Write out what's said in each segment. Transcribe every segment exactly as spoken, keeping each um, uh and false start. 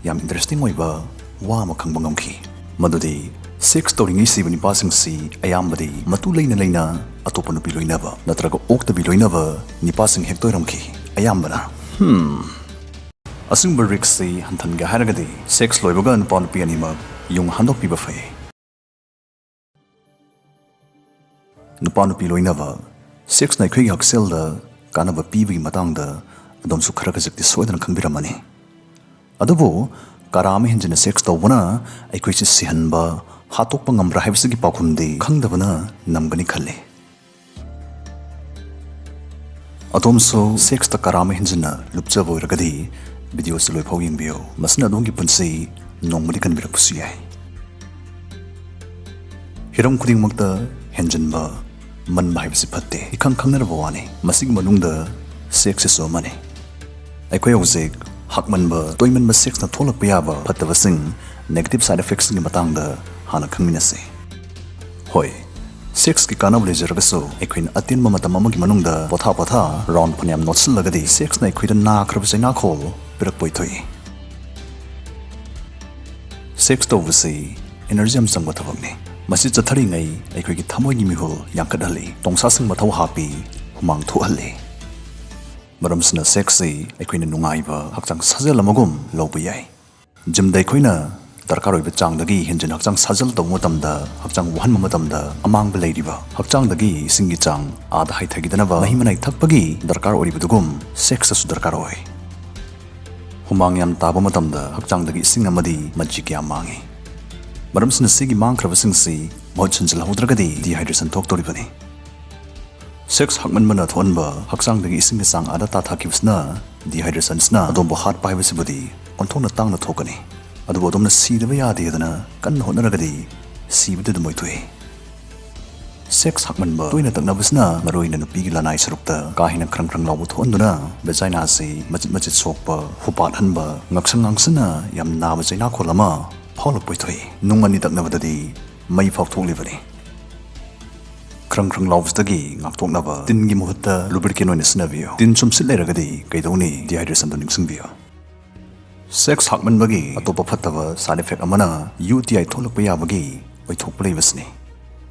ꯌꯥꯝ ꯏꯟꯇꯔꯦꯁꯇꯤꯡ ꯑꯣꯏꯕ ꯋꯥ ꯑꯃ ꯈꯪꯕ ꯉꯝꯈꯤ꯫ ꯃꯗꯨꯗꯤ ꯁꯦꯛꯁ ꯇꯧꯔꯤꯉꯩ ꯁꯤꯕ ꯅꯤꯄꯥꯁꯤꯡꯁꯤ ꯑꯌꯥꯝꯕꯗꯤ ꯃꯇꯨ ꯂꯩꯅ ꯂꯩꯅ ꯑꯇꯣꯞꯄ ꯅꯨꯄꯤ ꯂꯣꯏꯅꯕ ꯅꯠꯇ꯭ꯔꯒ ꯑꯣꯛꯇꯕꯤ ꯂꯣꯏꯅꯕ ꯅꯤꯄꯥꯁꯤꯡ ꯍꯦꯛꯇ ꯑꯣꯏꯔꯝꯈꯤ꯫ ꯑꯌꯥꯝꯕꯅ꯫ ꯍꯝ꯫ ꯑꯁꯤꯒꯨꯝꯕ ꯔꯤꯛꯁꯁꯤ ꯍꯟꯊꯟꯒꯦ ꯍꯥꯏꯔꯒꯗꯤ ꯁꯦꯛꯁ ꯂꯣꯏꯕꯒ ꯅꯨꯄꯥ ꯅꯨꯄꯤ ꯑꯅꯤꯃꯛ ꯌꯨꯝ ꯍꯟꯗꯣꯛꯄꯤꯕ ꯐꯩ꯫ ꯅꯨꯄꯥ ꯅꯨꯄꯤ ꯂꯣꯏꯅꯕ ꯁꯦꯛꯁꯅ ꯑꯩꯈꯣꯏꯒꯤ ꯍꯛꯁꯦꯜꯗ ꯀꯥꯟꯅꯕ ꯄꯤꯕꯒꯤ ꯃꯇꯥꯡꯗ ꯑꯗꯣꯝꯁꯨ ꯈꯔ ꯈꯖꯤꯛꯇꯤ ꯁꯣꯏꯗꯅ ꯈꯪꯕꯤꯔꯝꯃꯅꯤ꯫ ꯑꯗꯨꯕꯨ ꯀꯔꯥ ꯑꯃ ꯍꯦꯟꯖꯤꯟꯅ ꯁꯦꯛꯁ ꯇꯧꯕꯅ ꯑꯩꯈꯣꯏꯁꯤ ꯁꯤꯍꯟꯕ, ꯍꯥꯠꯇꯣꯛꯄ ꯉꯝꯕ꯭ꯔꯥ ꯍꯥꯏꯕꯁꯤꯒꯤ ꯄꯥꯎꯈꯨꯝꯗꯤ ꯈꯪꯗꯕꯅ ꯅꯝꯒꯅꯤ ꯈꯜꯂꯤ꯫ ꯑꯗꯣꯝꯁꯨ ꯁꯦꯛꯁꯇ ꯀꯔꯥ ꯑꯃ ꯍꯦꯟꯖꯤꯟꯅ ꯂꯨꯞꯆꯕ ꯑꯣꯏꯔꯒꯗꯤ ꯚꯤꯗꯤꯑꯣꯁꯤ ꯂꯣꯏꯐꯥꯎ ꯌꯦꯡꯕꯤꯌꯨ꯫ ꯃꯁꯤꯅ ꯑꯗꯣꯝꯒꯤ ꯄꯨꯟꯁꯤ ꯅꯣꯡꯃꯗꯤ ꯀꯟꯕꯤꯔꯛꯄꯁꯨ ꯌꯥꯏ꯫ ꯍꯤꯔꯝ ꯈꯨꯗꯤꯡꯃꯛꯇ ꯍꯦꯟꯖꯤꯟꯕ, ꯃꯟꯕ ꯍꯥꯏꯕꯁꯤ ꯐꯠꯇꯦ꯫ ꯏꯈꯪ ꯈꯪꯅꯔꯕ ꯋꯥꯅꯤ꯫ ꯃꯁꯤꯒꯤ ꯃꯅꯨꯡꯗ ꯁꯦꯛꯁꯁꯤꯁꯨ ꯑꯃꯅꯤ꯫ ꯑꯩꯈꯣꯏ ꯍꯧꯖꯤꯛ ꯍꯛꯃꯟꯕ, ꯇꯣꯏꯃꯟꯕ ꯁꯦꯛꯁꯅ ꯊꯣꯛꯂꯛꯄ ꯌꯥꯕ ꯐꯠꯇꯕꯁꯤꯡ, ꯅꯦꯒꯦꯇꯤꯚ ꯁꯥꯏꯗ ꯏꯐꯦꯛꯁꯤꯡꯒꯤ ꯃꯇꯥꯡꯗ ꯍꯥꯟꯅ ꯈꯪꯃꯤꯟꯅꯁꯤ꯫ ꯍꯣꯏ, ꯁꯦꯛꯁꯀꯤ ꯀꯥꯟꯅꯕ ꯂꯩꯖꯔꯒꯁꯨ ꯑꯩꯈꯣꯏꯅ ꯑꯇꯦꯟꯕ ꯃꯇꯝ ꯑꯃꯒꯤ ꯃꯅꯨꯡꯗ ꯄꯣꯊꯥ ꯄꯣꯊꯥ ꯔꯥꯎꯟ ꯐꯅꯌꯥꯝ ꯅꯣꯠꯁꯤꯜꯂꯒꯗꯤ ꯁꯦꯛꯁꯅ ꯑꯩꯈꯣꯏꯗ ꯅꯥꯈ꯭ꯔꯕ ꯆꯩꯅꯥꯈꯣꯜ ꯄꯤꯔꯛꯄ ꯑꯣꯏꯊꯣꯛꯏ꯫ ꯁꯦꯛꯁ ꯇꯧꯕꯁꯤ ꯏꯅꯔꯖꯤ ꯌꯥꯝ ꯆꯪꯕ ꯊꯕꯛꯅꯤ꯫ ꯃꯁꯤ ꯆꯠꯊꯔꯤꯉꯩ ꯑꯩꯈꯣꯏꯒꯤ ꯊꯃꯣꯏꯒꯤ ꯃꯤꯍꯨꯜ ꯌꯥꯡꯈꯠꯍꯜꯂꯤ, ꯇꯣꯡꯁꯥꯁꯤꯡ ꯃꯊꯧ ꯍꯥꯞꯄꯤ, ꯍꯨꯃꯥꯡ ꯊꯣꯛꯍꯜꯂꯤ꯫ ꯃꯔꯝꯁꯤꯅ ꯁꯦꯛꯁꯁꯤ ꯑꯩꯈꯣꯏꯅ ꯅꯨꯡꯉꯥꯏꯕ ꯍꯛꯆꯥꯡ ꯁꯥꯖꯦꯜ ꯑꯃꯒꯨꯝ ꯂꯧꯕ ꯌꯥꯏ꯫ ꯖꯤꯝꯗ ꯑꯩꯈꯣꯏꯅ ꯗꯔꯀꯥꯔ ꯑꯣꯏꯕ ꯆꯥꯡꯗꯒꯤ ꯍꯦꯟꯖꯤꯟꯅ ꯍꯛꯆꯥꯡ ꯁꯥꯖꯦꯜ ꯇꯧꯕ ꯃꯇꯝꯗ, ꯍꯛꯆꯥꯡ ꯋꯥꯍꯟꯕ ꯃꯇꯝꯗ ꯑꯃꯥꯡꯕ ꯂꯩꯔꯤꯕ ꯍꯛꯆꯥꯡꯗꯒꯤ ꯏꯁꯤꯡꯒꯤ ꯆꯥꯡ ꯑꯥꯗ ꯍꯥꯏꯊꯈꯤꯗꯅꯕ ꯃꯍꯤ ꯃꯅꯥꯏ ꯊꯛꯄꯒꯤ ꯗꯔꯀꯥꯔ ꯑꯣꯏꯔꯤꯕꯗꯨꯒꯨꯝ ꯁꯦꯛꯁꯇꯁꯨ ꯗꯔꯀꯥꯔ ꯑꯣꯏ꯫ ꯍꯨꯃꯥꯡ ꯌꯥꯝ ꯇꯥꯕ ꯃꯇꯝꯗ ꯍꯛꯆꯥꯡꯗꯒꯤ ꯏꯁꯤꯡ ꯑꯃꯗꯤ ꯃꯆꯤ ꯀꯌꯥ ꯃꯥꯡꯏ꯫ ꯃꯔꯝꯁꯤꯅ ꯁꯤꯒꯤ ꯃꯥꯡꯈ꯭ꯔꯕꯁꯤꯡꯁꯤ ꯃꯍꯨꯠ ꯁꯤꯟꯖꯤꯜꯍꯧꯗ꯭ꯔꯒꯗꯤ ꯗꯤꯍꯥꯏꯗ꯭ꯔꯦꯁꯟ ꯊꯣꯛꯇꯧꯔꯤꯕꯅꯤ꯫ ꯁꯦꯛꯁ ꯍꯛꯃꯟꯕꯅ ꯊꯣꯛꯍꯟꯕ ꯍꯛꯆꯥꯡꯗꯒꯤ ꯏꯁꯤꯡꯒꯤ ꯆꯥꯡ ꯑꯥꯗ ꯇꯥꯊꯈꯤꯕꯁꯤꯅ ꯗꯤꯍꯥꯏꯗ꯭ꯔꯦꯁꯟꯁꯤꯅ ꯑꯗꯣꯝꯕꯨ ꯍꯥꯠꯄ ꯍꯥꯏꯕꯁꯤꯕꯨꯗꯤ ꯑꯣꯟꯊꯣꯛꯅ ꯇꯥꯡꯅ ꯊꯣꯛꯀꯅꯤ꯫ ꯑꯗꯨꯕꯨ ꯑꯗꯣꯝꯅ ꯁꯤꯗꯕ ꯌꯥꯗꯦꯗꯅ ꯀꯟꯅ ꯍꯣꯠꯅꯔꯒꯗꯤ ꯁꯤꯕꯗꯤ ꯑꯗꯨꯝ ꯑꯣꯏꯊꯣꯛꯏ꯫ ꯁꯦꯛꯁ ꯍꯛꯃꯟꯕ ꯇꯣꯏꯅ ꯇꯛꯅꯕꯁꯤꯅ ꯃꯔꯨꯑꯣꯏꯅ ꯅꯨꯄꯤꯒꯤ ꯂꯅꯥꯏ ꯁꯔꯨꯛꯇ ꯀꯥ ꯍꯦꯟꯅ ꯈ꯭ꯔꯪ ꯈ꯭ꯔꯪ ꯂꯥꯎꯕ ꯊꯣꯛꯍꯟꯗꯨꯅ ꯚꯦꯖꯥꯏꯅꯥ ꯑꯁꯤ ꯃꯆꯤꯠ ꯃꯆꯤꯠ ꯁꯣꯛꯄ, ꯍꯨꯄꯥꯠꯍꯟꯕ, ꯉꯛꯁꯪ ꯉꯥꯡꯁꯤꯟꯅ ꯌꯥꯝ ꯅꯥꯕ ꯆꯩꯅꯥꯈꯣꯜ ꯑꯃ ꯐꯥꯎꯂꯛꯄ ꯑꯣꯏꯊꯣꯛꯏ꯫ ꯅꯨꯡ ꯑꯅꯤ ꯇꯛꯅꯕꯗꯗꯤ ꯃꯩ ꯐꯥꯎ ꯊꯣꯛꯂꯤꯕꯅꯤ꯫ ꯈ꯭ꯔꯪ ꯈ꯭ꯔꯪ ꯂꯥꯎꯕꯁꯤꯗꯒꯤ ꯉꯥꯛꯊꯣꯛꯅꯕ ꯇꯤꯟꯒꯤ ꯃꯍꯨꯠꯇ ꯂꯨꯕ꯭ꯔꯤꯀꯦꯟ ꯑꯣꯏꯅ ꯁꯤꯖꯤꯟꯅꯕꯤꯌꯨ꯫ ꯇꯤꯟ ꯆꯨꯝꯁꯤꯠ ꯂꯩꯔꯒꯗꯤ ꯀꯩꯗꯧꯅꯤ? ꯗꯤꯍꯥꯏꯗ꯭ꯔꯦꯁꯟꯗꯨ ꯅꯤꯡꯁꯤꯡꯕꯤꯌꯨ꯫ ꯁꯦꯛꯁ ꯍꯥꯛꯃꯟꯕꯒꯤ ꯑꯇꯣꯞꯄ ꯐꯠꯇꯕ ꯁꯥꯏꯗ ꯏꯐꯦꯛ ꯑꯃꯅ ꯌꯨ ꯇꯤ ꯑꯥꯏ ꯊꯣꯛꯂꯛꯄ ꯌꯥꯕꯒꯤ ꯑꯣꯏꯊꯣꯛꯄ ꯂꯩꯕꯁꯤꯅꯤ꯫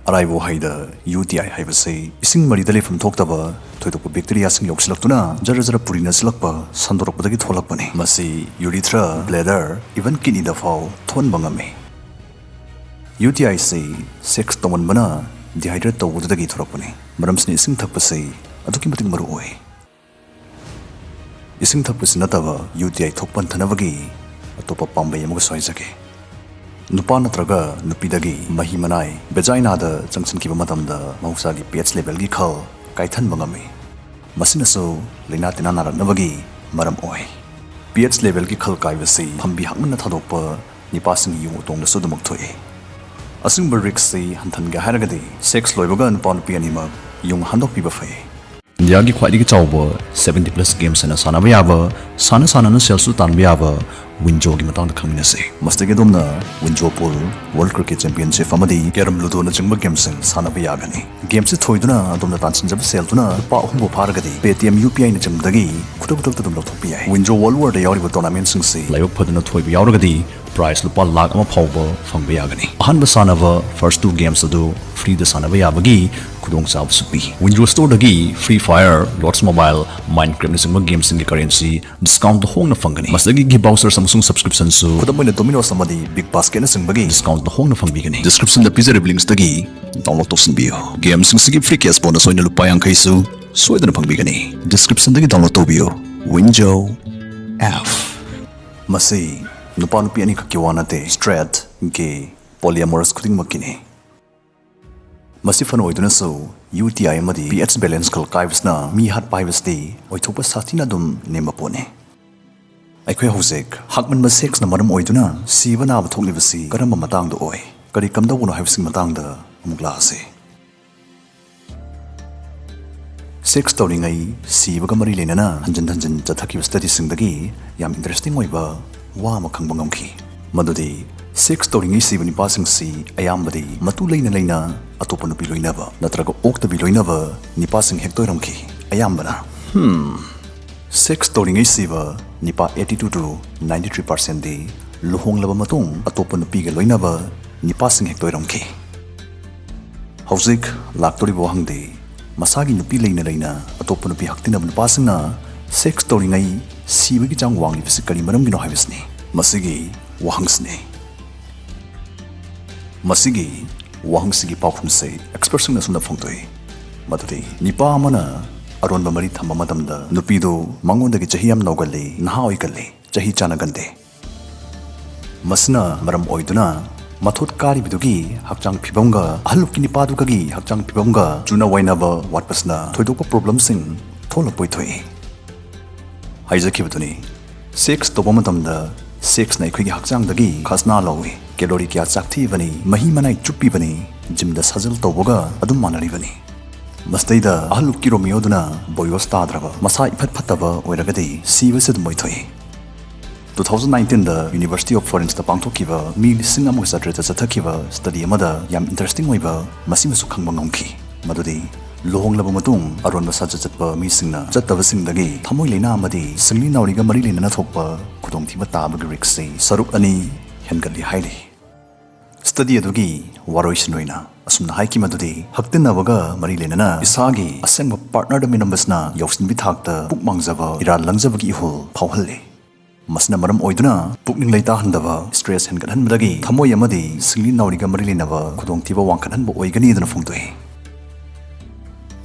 ꯑꯔꯥꯏꯕ ꯋꯥꯍꯩꯗ, ꯌꯨ ꯇꯤ ꯑꯥꯏ ꯍꯥꯏꯕꯁꯤ ꯏꯁꯤꯡ ꯃꯔꯤꯗ ꯂꯩꯐꯝ ꯊꯣꯛꯇꯕ ꯊꯣꯏꯗꯣꯛꯄ ꯕꯦꯛꯇꯤꯔꯤꯌꯥꯁꯤꯡ ꯌꯥꯎꯁꯤꯜꯂꯛꯇꯨꯅ ꯖꯔ ꯖꯔ ꯄꯨꯔꯤꯅ ꯁꯤꯜꯂꯛꯄ ꯁꯟꯗꯣꯔꯛꯄꯗꯒꯤ ꯊꯣꯛꯂꯛꯄꯅꯤ꯫ ꯃꯁꯤ ꯌꯨꯔꯤꯊ꯭ꯔꯥ, ꯕ꯭ꯂꯦꯗꯔ, ꯏꯚꯟ ꯀꯤꯗꯅꯤꯗ ꯐꯥꯎ ꯊꯣꯛꯍꯟꯕ ꯉꯝꯃꯤ꯫ ꯌꯨ ꯇꯤ ꯑꯥꯏꯁꯤ ꯁꯦꯛꯁ ꯇꯧꯃꯟꯕꯅ ꯗꯤꯍꯥꯏꯗ꯭ꯔꯦꯠ ꯇꯧꯕꯗꯨꯗꯒꯤ ꯊꯣꯛꯂꯛꯄꯅꯤ꯫ ꯃꯔꯝꯁꯤꯅ ꯏꯁꯤꯡ ꯊꯛꯄꯁꯤ ꯑꯗꯨꯛꯀꯤ ꯃꯇꯤꯛ ꯃꯔꯨ ꯑꯣꯏ꯫ ꯏꯁꯤꯡ ꯊꯛꯄꯁꯤ ꯅꯠꯇꯕ ꯌꯨ ꯇꯤ ꯑꯥꯏ ꯊꯣꯛꯄ ꯍꯟꯊꯅꯕꯒꯤ ꯑꯇꯣꯞꯄ ꯄꯥꯝꯕꯩ ꯑꯃꯒꯁꯨ ꯍꯥꯏꯖꯒꯦ꯫ ꯅꯨꯄꯥ ꯅꯠꯇ꯭ꯔꯒ ꯅꯨꯄꯤꯗꯒꯤ ꯃꯍꯤ ꯃꯅꯥꯏ ꯚꯦꯖꯥꯏꯅꯥꯗ ꯆꯪꯁꯤꯟꯈꯤꯕ ꯃꯇꯝꯗ ꯃꯍꯧꯁꯥꯒꯤ ꯄꯤ ꯑꯩꯆ ꯂꯦꯚꯦꯜꯒꯤ ꯈꯜ ꯀꯥꯏꯊꯟꯕ ꯉꯝꯃꯤ꯫ ꯃꯁꯤꯅꯁꯨ ꯂꯥꯏꯅꯥ ꯇꯤꯟꯅꯥ ꯅꯥꯔꯛꯅꯕꯒꯤ ꯃꯔꯝ ꯑꯣꯏ꯫ ꯄꯤ ꯑꯩꯆ ꯂꯦꯚꯦꯜꯒꯤ ꯈꯜ ꯀꯥꯏꯕꯁꯤ ꯐꯝꯕꯤ ꯍꯥꯛꯃꯟꯅ ꯊꯥꯗꯣꯛꯄ ꯅꯤꯄꯥꯁꯤꯡꯒꯤ ꯌꯨ ꯑꯇꯣꯡꯗꯁꯨ ꯑꯗꯨꯃꯛ ꯊꯣꯛꯏ꯫ ꯑꯁꯤꯒꯨꯝꯕ ꯔꯤꯛꯁꯁꯤ ꯍꯟꯊꯟꯒꯦ ꯍꯥꯏꯔꯒꯗꯤ ꯁꯦꯛꯁ ꯂꯣꯏꯕꯒ ꯅꯨꯄꯥ ꯅꯨꯄꯤ ꯑꯅꯤꯃꯛ ꯌꯨ ꯍꯥꯟꯗꯣꯛꯄꯤꯕ ꯐꯩ꯫ ꯏꯟꯗꯤꯌꯥꯒꯤ ꯈ꯭ꯋꯥꯏꯗꯒꯤ ꯆꯥꯎꯕ ꯁꯚꯦꯟꯇꯤ ꯄ꯭ꯂꯁ ꯒꯦꯝꯁ ꯍꯥꯏꯅ ꯁꯥꯟꯅꯕ ꯌꯥꯕ, ꯁꯥꯟꯅ ꯁꯥꯟꯅꯅ ꯁꯦꯜꯁꯨ ꯇꯥꯟꯕ ꯌꯥꯕ ꯋꯤꯟꯖꯣꯒꯤ ꯃꯇꯥꯡꯗ ꯈꯪꯃꯤꯟꯅꯁꯤ꯫ ꯃꯁꯤꯗꯒꯤ ꯑꯗꯣꯝꯅ ꯋꯤꯟꯖꯣ ꯄꯨꯜ, ꯋꯥꯔꯜꯗ ꯀ꯭ꯔꯤꯀꯦꯠ ꯆꯦꯝꯄꯤꯌꯟꯁꯤꯞ ꯑꯃꯗꯤ ꯀꯦꯔꯝ ꯂꯨꯗꯣꯅꯆꯤꯡꯕ ꯒꯦꯝꯁꯤꯡ ꯁꯥꯟꯅꯕ ꯌꯥꯒꯅꯤ꯫ ꯒꯦꯝꯁꯤ ꯊꯣꯏꯗꯨꯅ ꯑꯗꯣꯝꯅ ꯇꯥꯟꯁꯤꯟꯖꯕ ꯁꯦꯜꯗꯨꯅ ꯂꯨꯄꯥ ꯑꯍꯨꯝ ꯐꯥꯎ ꯐꯥꯔꯒꯗꯤ ꯄꯦ ꯇꯤ ꯑꯦꯝ ꯌꯨ ꯄꯤ ꯑꯥꯏꯅꯆꯤꯡꯕꯗꯒꯤ ꯈꯨꯗꯛ ꯈꯨꯗꯛꯇ ꯑꯗꯨꯝ ꯂꯧꯊꯣꯛꯄ ꯌꯥꯏ꯫ ꯋꯤꯟꯖꯣ ꯋꯥꯔꯜꯗ ꯋꯥꯔꯗ ꯌꯥꯎꯔꯤꯕ ꯇꯣꯔꯅꯥꯃꯦꯟꯁꯤꯡꯁꯤ ꯂꯥꯏꯕꯛ ꯐꯗꯨꯅ ꯊꯣꯏꯕ ꯌꯥꯎꯔꯒꯗꯤ ꯄ꯭ꯔꯥꯏꯖ ꯂꯨꯄꯥ ꯂꯥꯈ ꯑꯃ ꯐꯥꯎꯕ ꯐꯪꯕ ꯌꯥꯒꯅꯤ꯫ ꯑꯍꯥꯟꯕ ꯁꯥꯟꯅꯕ ꯐꯥꯔꯁ ꯇꯨ ꯒꯦꯝꯁ ꯑꯗꯨ ꯐ꯭ꯔꯤꯗ ꯁꯥꯟꯅꯕ ꯌꯥꯕꯒꯤ ꯈꯨꯗꯣꯡꯆꯥꯕꯁꯨ ꯄꯤ꯫ ꯋꯤꯟꯖꯣ ꯁ꯭ꯇꯣꯔꯗꯒꯤ ꯐ꯭ꯔꯤ ꯐꯥꯌꯔ, ꯂꯣꯔꯗꯁ ꯃꯣꯕꯥꯏꯜ, ꯃꯥꯏꯟꯀ꯭ꯔꯦꯐꯅꯆꯤꯡꯕ ꯒꯦꯝꯁꯤꯡꯒꯤ ꯀꯔꯦꯟꯁꯤ ꯗꯤꯁꯀꯥꯎꯟꯗ ꯍꯣꯡꯅ ꯐꯪꯒꯅꯤ꯫ ꯃꯁꯤꯗꯒꯤ ꯒꯤꯐ ꯚꯥꯎꯆꯔꯁ ꯑꯃꯁꯨꯡ ꯁꯕꯁꯀ꯭ꯔꯤꯞꯁꯟꯁꯨ, ꯈꯨꯗꯝ ꯑꯣꯏꯅ ꯗꯣꯃꯤꯅꯣꯁ ꯑꯃꯗꯤ ꯕꯤꯒ ꯕꯥꯁꯀꯦꯠꯅꯆꯤꯡꯕꯒꯤ ꯗꯤꯁꯀꯥꯎꯟꯗ ꯍꯣꯡꯅ ꯐꯪꯕꯤꯒꯅꯤ꯫ ꯗꯤꯁꯀ꯭ꯔꯤꯞꯁꯟꯗ ꯄꯤꯖꯔꯤꯕ ꯂꯤꯡꯛꯁꯇꯒꯤ ꯗꯥꯎꯟꯂꯣꯗ ꯇꯧꯁꯤꯟꯕꯤꯌꯨ꯫ ꯒꯦꯝꯁꯤꯡꯁꯤꯒꯤ ꯐ꯭ꯔꯤ ꯀꯦꯁ ꯕꯣꯅꯁ ꯑꯣꯏꯅ ꯂꯨꯄꯥ ꯌꯥꯡꯈꯩꯁꯨ ꯁꯣꯏꯗꯅ ꯐꯪꯕꯤꯒꯅꯤ꯫ ꯗꯤꯁꯀ꯭ꯔꯤꯞꯁꯟꯗꯒꯤ ꯗꯥꯎꯟꯂꯣꯗ ꯇꯧꯕꯤꯌꯨ꯫ ꯋꯤꯟꯖꯣ ꯑꯦꯞ꯫ ꯃꯁꯤ ꯅꯨꯄꯥ ꯅꯨꯄꯤ ꯑꯅꯤꯈꯛꯀꯤ ꯋꯥ ꯅꯠꯇꯦ, ꯁ꯭ꯇ꯭ꯔꯦꯠ, ꯒꯦ, ꯄꯣꯂꯤꯑꯦꯃꯣꯔꯁ ꯈꯨꯗꯤꯡꯃꯛꯀꯤꯅꯤ꯫ ꯃꯁꯤ ꯐꯅ ꯑꯣꯏꯗꯨꯅꯁꯨ, ꯌꯨ ꯇꯤ ꯑꯥꯏ ꯑꯃꯗꯤ ꯄꯤ ꯑꯩꯆ ꯕꯦꯂꯦꯟꯁ ꯈꯜ ꯀꯥꯏꯕꯁꯤꯅ ꯃꯤ ꯍꯥꯠꯄ ꯍꯥꯏꯕꯁꯤꯗꯤ ꯑꯣꯏꯊꯣꯛꯄ ꯁꯥꯊꯤꯅ ꯑꯗꯨꯝ ꯅꯦꯝꯕ ꯄꯣꯠꯅꯤ꯫ ꯑꯩꯈꯣꯏ ꯍꯧꯖꯤꯛ ꯍꯥꯛꯃꯟꯕ ꯁꯦꯛꯁꯅ ꯃꯔꯝ ꯑꯣꯏꯗꯨꯅ ꯁꯤꯕ ꯅꯥꯕ ꯊꯣꯛꯂꯤꯕꯁꯤ ꯀꯔꯝꯕ ꯃꯇꯥꯡꯗ ꯑꯣꯏ, ꯀꯔꯤ ꯀꯝꯗꯧꯕꯅꯣ ꯍꯥꯏꯕꯁꯤꯒꯤ ꯃꯇꯥꯡꯗ ꯑꯃꯨꯛ ꯂꯥꯛꯑꯁꯤ꯫ ꯁꯦꯛꯁ ꯇꯧꯔꯤꯉꯩ ꯁꯤꯕꯒ ꯃꯔꯤ ꯂꯩꯅꯅ ꯍꯟꯖꯤꯟ ꯍꯟꯖꯤꯟ ꯆꯠꯊꯈꯤꯕ ꯁ꯭ꯇꯗꯤꯁꯤꯡꯗꯒꯤ ꯌꯥꯝ ꯏꯟꯇꯔꯦꯁꯇꯤꯡ ꯑꯣꯏꯕ ꯋꯥ ꯑꯃ ꯈꯪꯕ ꯉꯝꯈꯤ, ꯃꯗꯨꯗꯤ ꯁꯦꯛꯁ ꯇꯧꯔꯤꯉꯩ ꯁꯤꯕ ꯅꯤꯄꯥꯁꯤꯡꯁꯤ ꯑꯌꯥꯝꯕꯗꯤ ꯃꯇꯨ ꯂꯩꯅ ꯂꯩꯅ ꯑꯇꯣꯞꯄ ꯅꯨꯄꯤ ꯂꯣꯏꯅꯕ ꯅꯠꯇ꯭ꯔꯒ ꯑꯣꯛꯇꯕꯤ ꯂꯣꯏꯅꯕ ꯅꯤꯄꯥꯁꯤꯡ ꯍꯦꯛꯇ ꯑꯣꯏꯔꯝꯈꯤ꯫ ꯑꯌꯥꯝꯕꯅ꯫ ꯍꯝ꯫ ꯁꯦꯛꯁ ꯇꯧꯔꯤꯉꯩ ꯁꯤꯕ ꯅꯤꯄꯥ eighty two to ninety three percentꯗꯤ ꯂꯨꯍꯣꯡꯂꯕ ꯃꯇꯨꯡ ꯑꯇꯣꯞꯄ ꯅꯨꯄꯤꯒ ꯂꯣꯏꯅꯕ ꯅꯤꯄꯥꯁꯤꯡ ꯍꯦꯛꯇ ꯑꯣꯏꯔꯝꯈꯤ꯫ ꯍꯧꯖꯤꯛ ꯂꯥꯛꯇꯣꯔꯤꯕ ꯋꯥꯍꯪꯗꯤ, ꯃꯁꯥꯒꯤ ꯅꯨꯄꯤ ꯂꯩꯅ ꯂꯩꯅ ꯑꯇꯣꯞꯄ ꯅꯨꯄꯤ ꯍꯛꯇꯤꯟꯅꯕ ꯅꯨꯄꯥꯁꯤꯡꯅ sex ꯇꯧꯔꯤꯉꯩ ꯁꯤꯕꯒꯤ ꯆꯥꯡ ꯋꯥꯡꯂꯤꯕꯁꯤ ꯀꯔꯤ ꯃꯔꯝꯒꯤꯅꯣ ꯍꯥꯏꯕꯁꯤꯅꯤ꯫ ꯃꯁꯤꯒꯤ ꯋꯥꯍꯪꯁꯤꯅꯤ꯫ ꯃꯁꯤꯒꯤ ꯋꯥꯍꯪꯁꯤꯒꯤ ꯄꯥꯎꯈꯨꯝꯁꯦ expertꯁꯤꯡꯅ ꯑꯁꯨꯝꯅ ꯐꯣꯡꯗꯣꯛꯏ, ꯃꯗꯨꯗꯤ ꯅꯤꯄꯥ ꯑꯃꯅ ꯑꯔꯣꯟꯕ ꯃꯔꯤ ꯊꯝꯕ ꯃꯇꯝꯗ ꯅꯨꯄꯤꯗꯨ ꯃꯉꯣꯟꯗꯒꯤ ꯆꯍꯤ ꯌꯥꯝ ꯅꯧꯒꯜꯂꯤ, ꯅꯍꯥ ꯑꯣꯏꯒꯜꯂꯤ, ꯆꯍꯤ ꯆꯥꯟꯅꯒꯟꯗꯦ꯫ ꯃꯁꯤꯅ ꯃꯔꯝ ꯑꯣꯏꯗꯨꯅ ꯃꯊꯣꯠ ꯀꯥꯔꯤꯕꯗꯨꯒꯤ ꯍꯛꯆꯥꯡ ꯐꯤꯕꯝꯒ ꯑꯍꯜꯂꯨꯞꯀꯤ ꯅꯤꯄꯥꯗꯨꯒꯒꯤ ꯍꯛꯆꯥꯡ ꯐꯤꯕꯝꯒ ꯆꯨꯅ ꯋꯥꯏꯅꯕ ꯋꯥꯠꯄꯁꯤꯅ ꯊꯣꯏꯗꯣꯛꯄ problemꯁꯤꯡ ꯊꯣꯛꯂꯛꯄ ꯑꯣꯏꯊꯣꯛꯏ꯫ ꯍꯥꯏꯖꯈꯤꯕꯗꯨꯅꯤ, sex ꯇꯧꯕ ꯃꯇꯝꯗ sexꯅ ꯑꯩꯈꯣꯏꯒꯤ ꯍꯛꯆꯥꯡꯗꯒꯤ ꯈꯖꯅꯥ ꯂꯧꯏ꯫ Calorie ꯀꯌꯥ ꯆꯥꯛꯊꯤꯕꯅꯤ, ꯃꯍꯤ ꯃꯅꯥꯏ ꯆꯨꯞꯄꯤꯕꯅꯤ, gymꯗ ꯁꯥꯖꯦꯜ ꯇꯧꯕꯒ ꯑꯗꯨꯝ ꯃꯥꯟꯅꯔꯤꯕꯅꯤ꯫ ꯃꯁꯤꯗꯩꯗ ꯑꯍꯜꯂꯨꯞꯀꯤ ꯔꯣꯃꯤꯌꯣꯗꯨꯅ ꯕꯣꯌꯣꯁ ꯇꯥꯗ꯭ꯔꯕ, ꯃꯁꯥ ꯏꯐꯠ ꯐꯠꯇꯕ ꯑꯣꯏꯔꯒꯗꯤ ꯁꯤꯕꯁꯤ ꯑꯗꯨꯝ ꯑꯣꯏꯊꯣꯛꯏ꯫ Two thousand nineteenꯗ University of Florenceꯇ ꯄꯥꯡꯊꯣꯛꯈꯤꯕ ꯃꯤ ꯂꯤꯁꯤꯡ ꯑꯃꯒ ꯆꯥꯇ꯭ꯔꯦꯠꯇ ꯆꯠꯊꯈꯤꯕ study ꯑꯃꯗ ꯌꯥꯝ interesting ꯑꯣꯏꯕ ꯃꯁꯤꯃꯁꯨ ꯈꯪꯕ ꯉꯝꯈꯤ, ꯃꯗꯨꯗꯤ ꯂꯨꯍꯣꯡꯂꯕ ꯃꯇꯨꯡ ꯑꯔꯣꯟꯕ ꯁꯥꯖꯠ ꯆꯠꯄ ꯃꯤꯁꯤꯡꯅ ꯆꯠꯇꯕꯁꯤꯡꯗꯒꯤ ꯊꯃꯣꯏ ꯂꯥꯏꯅꯥ ꯑꯃꯗꯤ ꯁꯤꯡꯂꯤ ꯅꯥꯎꯔꯤꯒ ꯃꯔꯤ ꯂꯩꯅꯅ ꯊꯣꯛꯄ ꯈꯨꯗꯣꯡꯊꯤꯕ ꯇꯥꯕꯒꯤ riskꯁꯤ ꯁꯔꯨꯛ ꯑꯅꯤ ꯍꯦꯟꯒꯠꯂꯤ ꯍꯥꯏꯔꯤ꯫ Study ꯑꯗꯨꯒꯤ ꯋꯥꯔꯣꯏꯁꯤꯟ ꯑꯣꯏꯅ ꯑꯁꯨꯝꯅ ꯍꯥꯏꯈꯤ ꯃꯗꯨꯗꯤ, ꯍꯛꯇꯤꯟꯅꯕꯒ ꯃꯔꯤ ꯂꯩꯅꯅ ꯏꯁꯥꯒꯤ ꯑꯁꯦꯡꯕ partnerꯗ ꯃꯤꯅꯝꯕꯁꯤꯅ ꯌꯥꯎꯁꯤꯟꯕꯤ ꯊꯥꯛꯇ ꯄꯨꯛ ꯃꯥꯡꯖꯕ, ꯏꯔꯥꯜ ꯂꯪꯖꯕꯒꯤ ꯏꯍꯨꯜ ꯐꯥꯎꯍꯜꯂꯤ꯫ ꯃꯁꯤꯅ ꯃꯔꯝ ꯑꯣꯏꯗꯨꯅ ꯄꯨꯛꯅꯤꯡ ꯂꯩꯇꯥꯍꯟꯗꯕ, stress ꯍꯦꯟꯒꯠꯍꯟꯕꯗꯒꯤ ꯊꯃꯣꯏ ꯑꯃꯗꯤ ꯁꯤꯡꯂꯤ ꯅꯥꯎꯔꯤꯒ ꯃꯔꯤ ꯂꯩꯅꯕ ꯈꯨꯗꯣꯡꯊꯤꯕ ꯋꯥꯡꯈꯠꯍꯟꯕ ꯑꯣꯏꯒꯅꯤꯗꯅ ꯐꯣꯡꯗꯣꯛꯏ꯫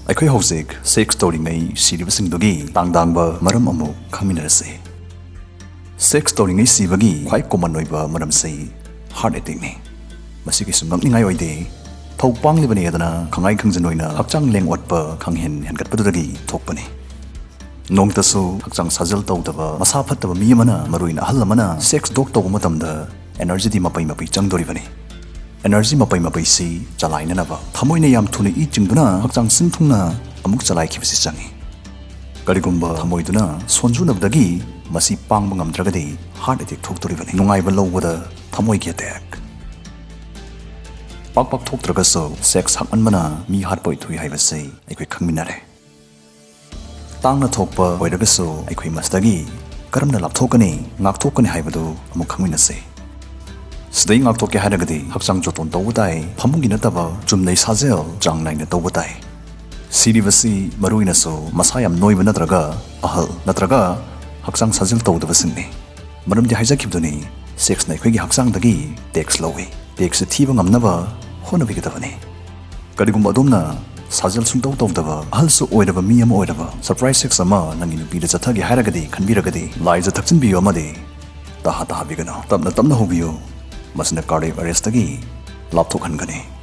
ꯑꯩꯈꯣꯏ ꯍꯧꯖꯤꯛ sex ꯇꯧꯔꯤꯉꯩ ꯁꯤꯔꯤꯕꯁꯤꯡꯗꯨꯒꯤ ꯇꯥꯡꯗꯥꯡꯕ ꯃꯔꯝ ꯑꯃꯨꯛ ꯈꯪꯃꯤꯟꯅꯔꯁꯤ꯫ Sex ꯇꯧꯔꯤꯉꯩ ꯁꯤꯕꯒꯤ ꯈ꯭ꯋꯥꯏ common ꯑꯣꯏꯕ ꯃꯔꯝꯁꯤ heart attackꯅꯤ꯫ ꯃꯁꯤ ꯀꯩꯁꯨ ꯉꯛꯅꯤꯡꯉꯥꯏ ꯑꯣꯏꯗꯦ꯫ ꯊꯧ ꯄꯥꯡꯂꯤꯕꯅꯤ ꯍꯥꯏꯗꯅ ꯈꯪꯉꯥꯏ ꯈꯪꯖꯤꯟ ꯑꯣꯏꯅ ꯍꯛꯆꯥꯡ ꯂꯦꯡ ꯑꯣꯠꯄ ꯈꯪꯍꯦꯟ ꯍꯦꯟꯒꯠꯄꯗꯨꯗꯒꯤ ꯊꯣꯛꯄꯅꯤ꯫ ꯅꯣꯡꯃꯇꯁꯨ ꯍꯛꯆꯥꯡ ꯁꯥꯖꯦꯜ ꯇꯧꯗꯕ, ꯃꯁꯥ ꯐꯠꯇꯕ ꯃꯤ ꯑꯃꯅ, ꯃꯔꯨꯑꯣꯏꯅ ꯑꯍꯜ ꯑꯃꯅ sex talk ꯇꯧꯕ ꯃꯇꯝꯗ energyꯗꯤ ꯃꯄꯩ ꯃꯄꯩ ꯆꯪꯗꯣꯔꯤꯕꯅꯤ꯫ Energy ꯃꯄꯩ ꯃꯄꯩꯁꯤ ꯆꯂꯥꯏꯅꯅꯕ ꯊꯃꯣꯏꯅ ꯌꯥꯝ ꯊꯨꯅ ꯏ ꯆꯤꯡꯗꯨꯅ ꯍꯛꯆꯥꯡ ꯁꯤꯟ ꯊꯨꯡꯅ ꯑꯃꯨꯛ ꯆꯂꯥꯏꯈꯤꯕꯁꯤ ꯆꯪꯏ꯫ ꯀꯔꯤꯒꯨꯝꯕ ꯊꯃꯣꯏꯗꯨꯅ ꯁꯣꯟꯖꯨꯅꯕꯗꯒꯤ ꯃꯁꯤ ꯄꯥꯡꯕ ꯉꯝꯗ꯭ꯔꯒꯗꯤ heart attack ꯊꯣꯛꯇꯣꯔꯤꯕꯅꯤ꯫ ꯅꯨꯡꯉꯥꯏꯕ ꯂꯧꯕꯗ ꯊꯃꯣꯏꯒꯤ attack꯫ ꯄꯥꯛ ꯄꯥꯛ ꯊꯣꯛꯇ꯭ꯔꯒꯁꯨ sex ꯍꯥꯞꯃꯟꯕꯅ ꯃꯤ ꯍꯥꯠꯄ ꯑꯣꯏꯊꯣꯛꯏ ꯍꯥꯏꯕꯁꯤ ꯑꯩꯈꯣꯏ ꯈꯪꯃꯤꯟꯅꯔꯦ꯫ ꯇꯥꯡꯅ ꯊꯣꯛꯄ ꯑꯣꯏꯔꯒꯁꯨ ꯑꯩꯈꯣꯏ ꯃꯁꯤꯗꯒꯤ ꯀꯔꯝꯅ ꯂꯥꯞꯊꯣꯛꯀꯅꯤ, ꯉꯥꯛꯊꯣꯛꯀꯅꯤ ꯍꯥꯏꯕꯗꯨ ꯑꯃꯨꯛ ꯈꯪꯃꯤꯟꯅꯁꯤ꯫ ꯁꯤꯗꯩ ꯉꯥꯛꯊꯣꯛꯀꯦ ꯍꯥꯏꯔꯒꯗꯤ ꯍꯛꯆꯥꯡ ꯖꯣꯇꯣꯟ ꯇꯧꯕ ꯇꯥꯏ, ꯐꯃꯨꯡꯒꯤ ꯅꯠꯇꯕ ꯆꯨꯝꯅꯩ ꯁꯥꯖꯦꯜ ꯆꯥꯡ ꯅꯥꯏꯅ ꯇꯧꯕ ꯇꯥꯏ꯫ ꯁꯤꯔꯤꯕꯁꯤ ꯃꯔꯨꯑꯣꯏꯅꯁꯨ ꯃꯁꯥ ꯌꯥꯝ ꯅꯣꯏꯕ ꯅꯠꯇ꯭ꯔꯒ ꯑꯍꯜ ꯅꯠꯇ꯭ꯔꯒ ꯍꯛꯆꯥꯡ ꯁꯥꯖꯦꯜ ꯇꯧꯗꯕꯁꯤꯡꯅꯤ꯫ ꯃꯔꯝꯗꯤ ꯍꯥꯏꯖꯈꯤꯕꯗꯨꯅꯤ, ꯁꯦꯛꯁꯅ ꯑꯩꯈꯣꯏꯒꯤ ꯍꯛꯆꯥꯡꯗꯒꯤ ꯇꯦꯛꯁ ꯂꯧꯏ꯫ ꯇꯦꯛꯁꯁꯤ ꯊꯤꯕ ꯉꯝꯅꯕ ꯍꯣꯠꯅꯕꯤꯒꯗꯕꯅꯤ꯫ ꯀꯔꯤꯒꯨꯝꯕ ꯑꯗꯣꯝꯅ ꯁꯥꯖꯦꯜ ꯁꯨꯡꯇꯧ ꯇꯧꯗꯕ ꯑꯍꯜꯁꯨ ꯑꯣꯏꯔꯕ ꯃꯤ ꯑꯃ ꯑꯣꯏꯔꯕ ꯁꯔꯄ꯭ꯔꯥꯏꯁ ꯁꯦꯛꯁ ꯑꯃ ꯅꯪꯒꯤ ꯅꯨꯄꯤꯗ ꯆꯠꯊꯒꯦ ꯍꯥꯏꯔꯒꯗꯤ ꯈꯟꯕꯤꯔꯒꯗꯤ ꯂꯥꯏꯖ ꯊꯛꯆꯤꯟꯕꯤꯌꯨ ꯑꯃꯗꯤ ꯇꯍꯥ ꯇꯍꯥꯕꯤꯒꯅꯨ꯫ ꯇꯞꯅ ꯇꯞꯅ ꯍꯧꯕꯤꯌꯨ꯫ ꯃꯁꯤꯅ ꯀꯥꯔꯗꯤꯌꯛ ꯑꯦꯔꯦꯁꯇꯒꯤ ꯂꯥꯞꯊꯣꯛꯍꯟꯒꯅꯤ꯫